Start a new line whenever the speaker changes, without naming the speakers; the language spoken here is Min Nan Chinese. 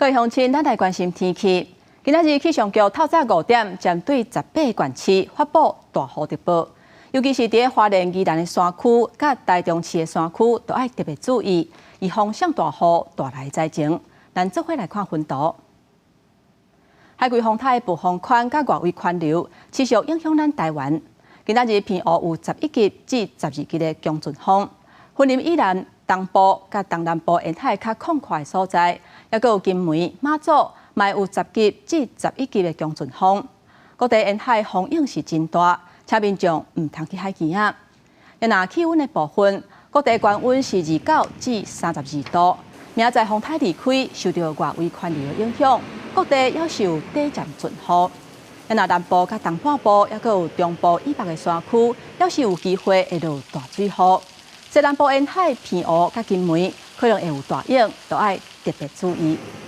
各位鄉親，咱來關心天氣。今仔日氣象局透早5點，針對18個縣市發布大雨特報，尤其是佇花蓮、宜蘭的山區，佮台中市的山區，都愛特別注意，預防上大雨帶來災情。咱做伙來看分圖。海葵風台的暴風圈佮外圍環流持續影響咱台灣。今仔日澎湖有11級至12級的強陣風，雲林以南、東部佮東南部沿海較廣闊的所在，猶閣有金門、馬祖，嘛有10級至11級的強陣風。各地沿海風湧是真大，請民眾毋通去海墘仔。若氣溫的部分，各地高溫是29至32度。明仔載風台離開，受著外圍環流的影響，各地猶是有短暫陣雨。若南部佮東半部，猶閣有中部以北的山區，猶是有機會會落大水雨。西南部沿海、澎湖佮金門，可能會有大湧，都愛特別注意。